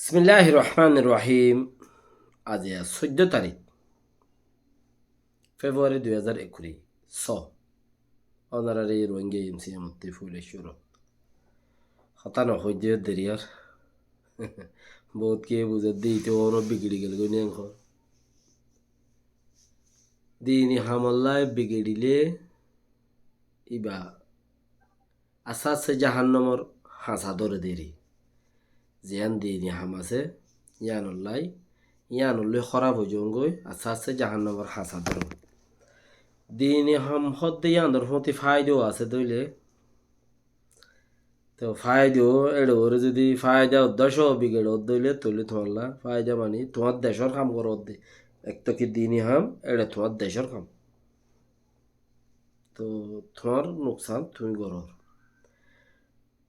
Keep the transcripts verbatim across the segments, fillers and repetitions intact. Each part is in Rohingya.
Bismilláhir rohmánir rohím. Aijja sóiddo tarík, Februari dui házar ekuri. Só. Ónorare Rohingya M C M ottú foila cúru. Hotá no hoidde deri ar. Bout kiyé buzedde, ite óno bigiri gel goi nengó. Dini hamolla bigirile iba asá asá jahannamor hañsa dóre deri. Ziyán dini ham asé, yíanollái, yíanollái hóraf ói zongói, asá asá jahannamor hañsa dóre. Dini ham hoódde yíanor fúti fáidau asé dóile, to fáidau éçe uore zodi fáida uddá có bigere uddá óile, tóile tuáñlla fáida mani tuáñr decór ham goró uddé. Ek to ki dini ham, éçe tuáñr decór ham. To tuáñr nuksan tuñí gorór.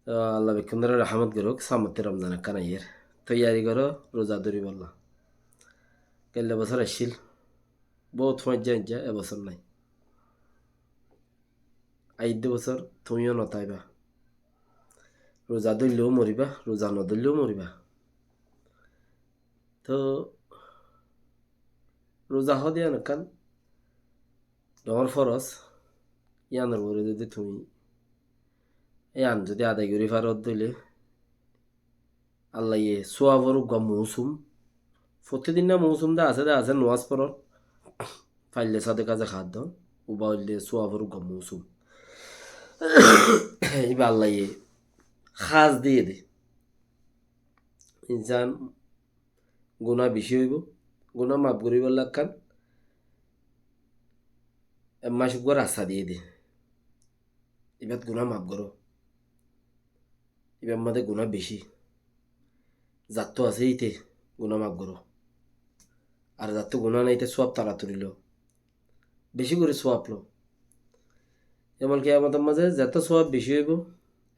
To Allah bekkúnore rahámot gorók, sámotte Romzan ekkán aiyér. Toiyari goró, ruza dóribolla. Gelle bosór accíl, bout fúañijja aijja, e bosór nái. Aiyédde bosór tuñíyo no táiba. Ruza dóilleó moribá, ruza no dóilleó moribá. To ruza hoóde yían ekkán doñr foros, yíanor uore zodi tuñí yían zodi adai gorí faro dóile, Allaye suafor uggúa mousum, fottí dinna mousum de asé, de asé, nomás foron, faille sodaka zakat don, uba óilde suafor uggúa mousum. Iba Allaye hás diyé de. Insán guná bicí óibo, guná maf goríbolla ekkán ek mac uggúa rasta diyé de. Ibát guná maf goró. Ibár mazé guná bicí. Zattú asé íte guná maf goró. Ar zattú guná nái íte suab tara turi lo. Bicí gorí suab lo. Yomul kiyamotor mazé zeto suab bicí óibo,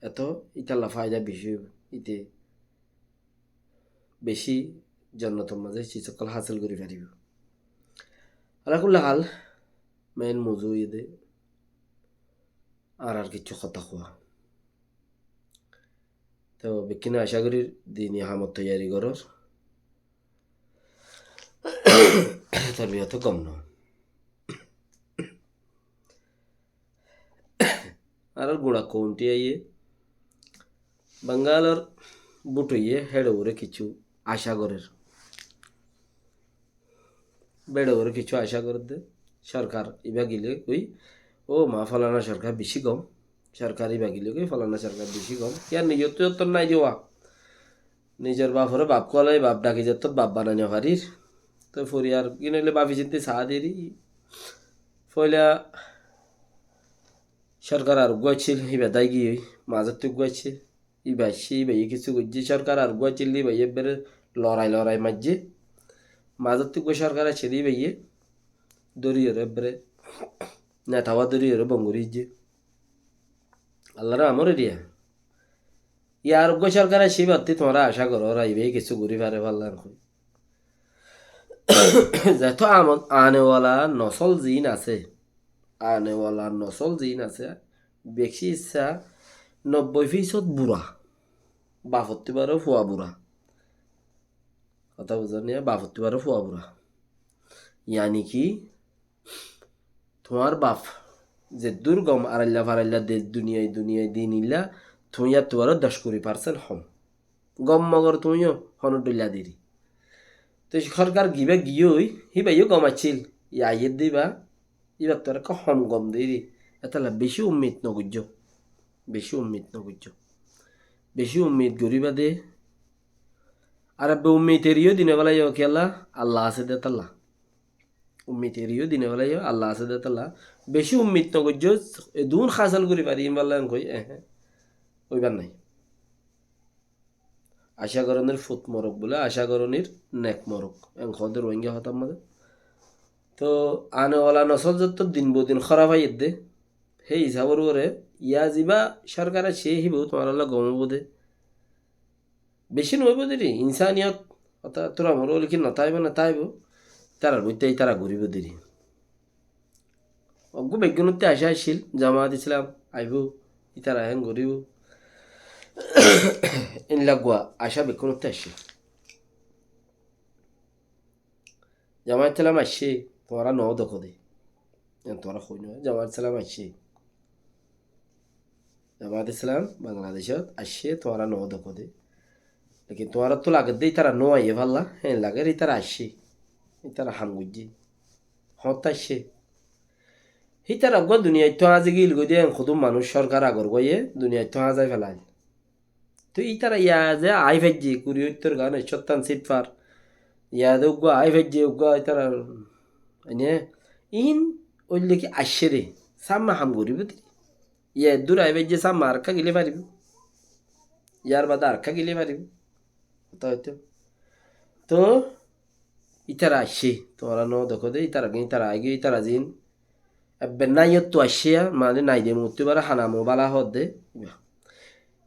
eto ítalla faida bicí óibo. Íte bicí jonnotor mazé ciz ókkol hásil gorí faribó. Ala kulli hál, mein mouzu óiye de añárar kissú hotá hoó. To bekkúne acá gorír dini hamot toiyari gorór. Tar biyóte gom no. Añárar gura koumti aiyé, Bangalor bút óiye, héçe uore kissú acá gorér. Héçe uore kissú acá gorér de, sorkar ibá gile goi, ó ma, folana sorkar bicí gom, sorkar ibá gile goi, folana sorkar bicí gom. Yían nizor to yóttor nái de wa. Nizor bafore baf kuwalai, baf dhaki zettót baf banai no farir. Toi foriyar gín óile bafi cinti saá deri. Foila sorkar ar uggúa accíl, íba dái giyói, mazottú uggúa accíl, íba accíl, íbaye kissú goijjé, sorkar ar uggúa accíl, íbaye ebbere lorai lorai maijjé, mazottú uggúa sorkar accíl, íbaye dóriyore ebbere, netawa dóriyore bongori ijjé. Allar amor eriya. Yar uggúa sorkar aiccé, íbattí tuáñra acá gorór, ibáye kissú gorí fare falla hoi. Zeto ane wala nosol ziín asé, ane wala nosol ziín asé, beci issá nobboi fisót bura. Bafottí baró fua bura. Hotá buzón niya? Bafottí baró fua bura. Yáni ki, tuáñr baf zeddúr gom, arailla farailla dec duniyai, duniyai dinilla, tuñí yáttu baró doc kuri parsent hom. Gom mogor tuñíyo honó dhoilla deri. Toi sorkar gibá giyói, híbayó gom accíl, yá aiyér de íba, íbattu arekka hom gom deri. Étalla bicí ummit no goijjó. Bicí ummit no goijjó. Bicí ummit goríba de. Ar ebbe ummit eriyó dine bálaiyó kiyólla, Allah asé de étalla. Ummit eriyó dine bálaiyó, Allah asé de étalla. Bicí ummit no goijjó, edún hásel gorí fari, ín bálla en hoi, ehe. Óibar nái. Acá gorónir fut morok bóle, acá gorónir nek morok. En hoó de Rohingya hotár mazé. To ane wala nosol zotto din bodin hóraf aiyér de, hé isabor uore, yá zibá sorkar aiccé, híba tuáñralla gom óibo de. Bicí no óibo deri, insaniyot, óta tura moro óile ki no táibo, no táibo, ítarar boitte ítara goríbo deri. Eggúa beggúnottú acá accíl, Jamaat Islam aibó, ítara héen goríbo. Ín laggúa acá beggúnottú accíl. Jamaat Islam aiccé, tuáñra no dekó de. Yián tuáñra hoói no, Jamaat Islam aiccé. Jamaat Islam Bangladecót aiccé, tuáñra no dekó de. Lekin tuáñrattú lagedde ítara no aiyé falla, héen lager ítara aiccé. Ítara ham goijjé. Hoñtté aiccé. Ítara uggúa duniyaittú añzí gil goi de, héen hodún manúic sorkar agor uggúaye duniyaittú añzái felail. Toi ítara yade aái faijje, kuri óittor gan, ekcóttan sít far. Yade uggúa aái faijje, uggúa ítara, mane, iín óille ki aiccé re, sámma ham goríbo de. Yaddur aái faijje, sámma arekka gile faribó. Yar bade arekka gile faribó. Hotá hoitó. Toh, ítara aiccé, tuáñra no dekó de, ítara gín, ítara aigiyói, ítara zin. Ebbe náiyottú aiccé, mane nai de muttú ibáre hana mubala hoó de.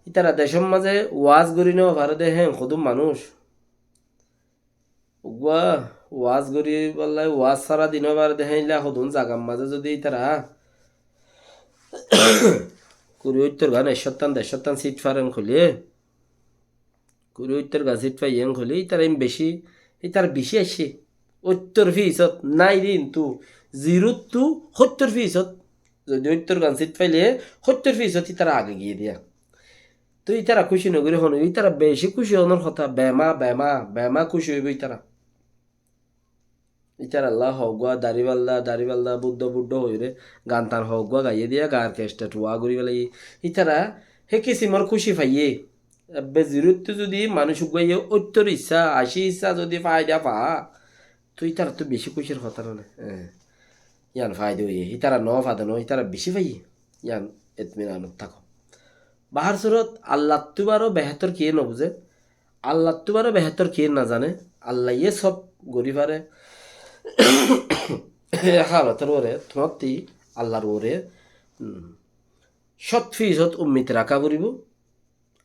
Ítara decór mazé waz gorí no fare de, héen hodún manúic. Uggúa waz gorí ballai, waz sára di no fare de, héen illa hodún zagar mazé zodi ítara kuri óittor gan, ekcóttan, dercóttan sít faren hoilé, kuri óittor gan sít faiyé hoilé, ítara iín beci, ítara beci aiccé. Óittor fisót nái de, kintu zirottú óittor fisót. Zodi óittor gan sít faile óittor fisót ítara age giyé de. Toi ítara kúci no gorí honó, ítara beci kúci ónor hotá, bema, bema, bema kúci óibo ítara. Ítara lla hoggúa dari balla, dari balla, buddho, buddho hoiyóre gan tan hoggúa gaiyé diya, gar kecthet wa gorí félaiye. Ítara hé kisimor kúci faiyé. Ebbe zirottú zodi manúic uggúaye óittor issá, ací issá zodi faida fa, toi ítarattú beci kúcir hotá no né? Eh, yián faida óiye. Ítara no fade no, ítara beci faiyé. Yián itminanot táko. Bahár surot, Allattú baro behétor kiyé no buzé? Allattú baro behétor kiyé no zane? Allaye sob gorí fare. E halotor uore, tuáñtti Allar uore, um, cót fisót ummit raká foribó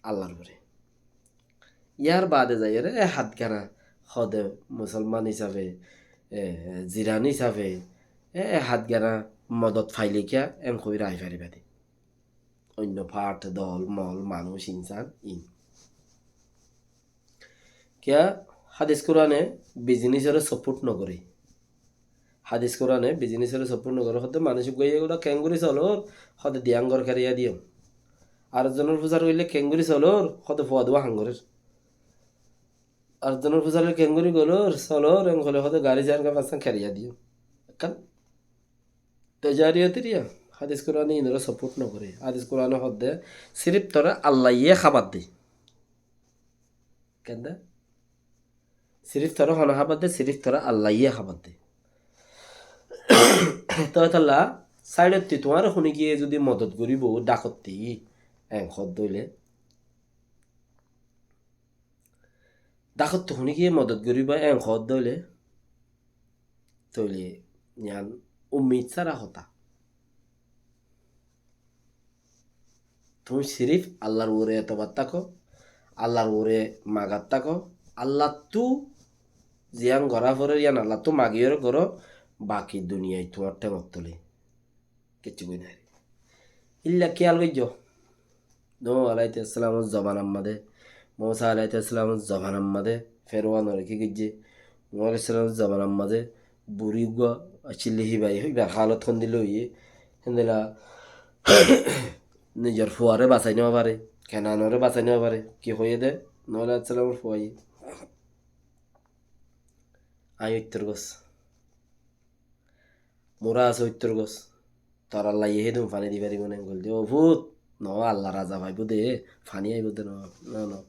Allar uore. Yar bade zaiyóre e hát gana hode musolman hísafe, e, ziran hísafe, e, e hát gana modot faile kiya, en hoói rai faribá de. Oinno part, dol, mol, manúic, insan, in. Kiya, hádis Kurane bizinisoré support no goré. Hádis Kurane bizinisoré support no goré. Hoó de manúic uggúaye gura kengori solor, hoó de diyan gór keriya diyum. Ar zonor fusar goille kengori solor, hoó de fua duwa ham gorer. Ar zonor fusar goille kengori golor, solor, en hoile hoó de gari zan ga fasan keriya diyum. Ekkán tejariyotir ya, hádis Kurane inoré support no goré. Hádis Kurane hoó de, sirif toré Allaye hábar de. Kende? Sirif toré hone hábar de, sirif toré Allaye hábar de. Toi tolla, saidotti tuáñre hone giyé zodi modot goribo, dakotti, en hoó de óile. Dakotti hone giyé modot goribo, en hoó de óile. Tóile yián ummit sára hotá. Tuñí sirif Allar uore etobar táko, Allar uore magat táko, Allattú ziyán gorá forer yián Allattú magiyóre goró, baki duniyai tuáñr thengot tole. Kiccú goi nai. Ílla kiyal goijjó. Nuh alaihissalamor zobanar mazé, Musa alaihissalamor zobanar mazé, Feruanore ki goijjé? Nuh alaihissalamor zobanar mazé buri uggúa accíl de, híba, híbar halot hondilla óiye, héndilla nizor fuaré basai no fare, Kenanore basai no fare, ki hoiyé de? Nuh alaihissalamor fuaye, añí óittor gos. Mura asé óittor gos. Tor Allaye hédun faní di faribó né? Engol de, "Ó fut, no, Allar aza faibó de, faní aibó de, no, no, no."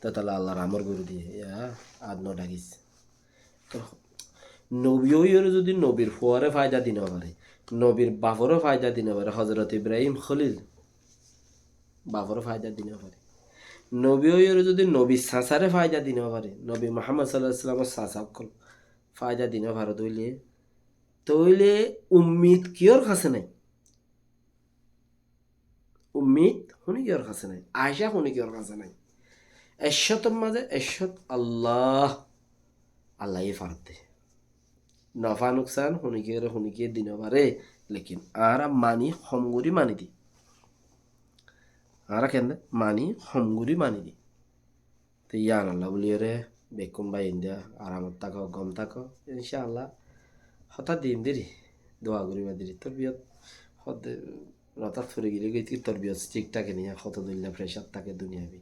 Te tolla Allar amor gorí diye, ya, ar no dhagis. Nobi óiyoré zodi nobir fuaré faida di no fare, nobir baforé faida di no fare, Hozrot Ibrahim Kholil, baforé faida di no fare. Nobi óiyoré zodi nobir sasaré faida di no fare, nobi Muhammad sallallahu alaihi wasallamor sasa ókkol faida di no fare de óile, tóile ummit kiyór hañsé nai? Ummit hone kiyór hañsé nai? Aca hone kiyór hañsé nai? Ekcótor mazé ekcót Allah, Allaye faredde. Nofa nuksan hone kiyóre hone kiyé di no fare, lekin añára mani hom gorí mani di. Añára kende mani hom gorí mani di. Te yián Allah buliyóre bekkún bái indá aramot táko, gom táko. Incáalla hotá diyum deri, dua goríba deri. Torbiyot hodde rotát fori gile goi ki torbiyot strik táke niya, hoto dilla pressure táke duniyabi.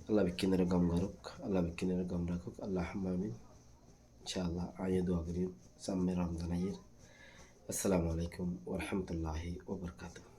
Allah bekkúnore gom goruk, Allah bekkúnore gom rakuk, Allahumma amin. Incáalla añí dua gorim, samme Ramzan aiyér. Assalamu alaikum wa rahmatullahi wa barakatuhu.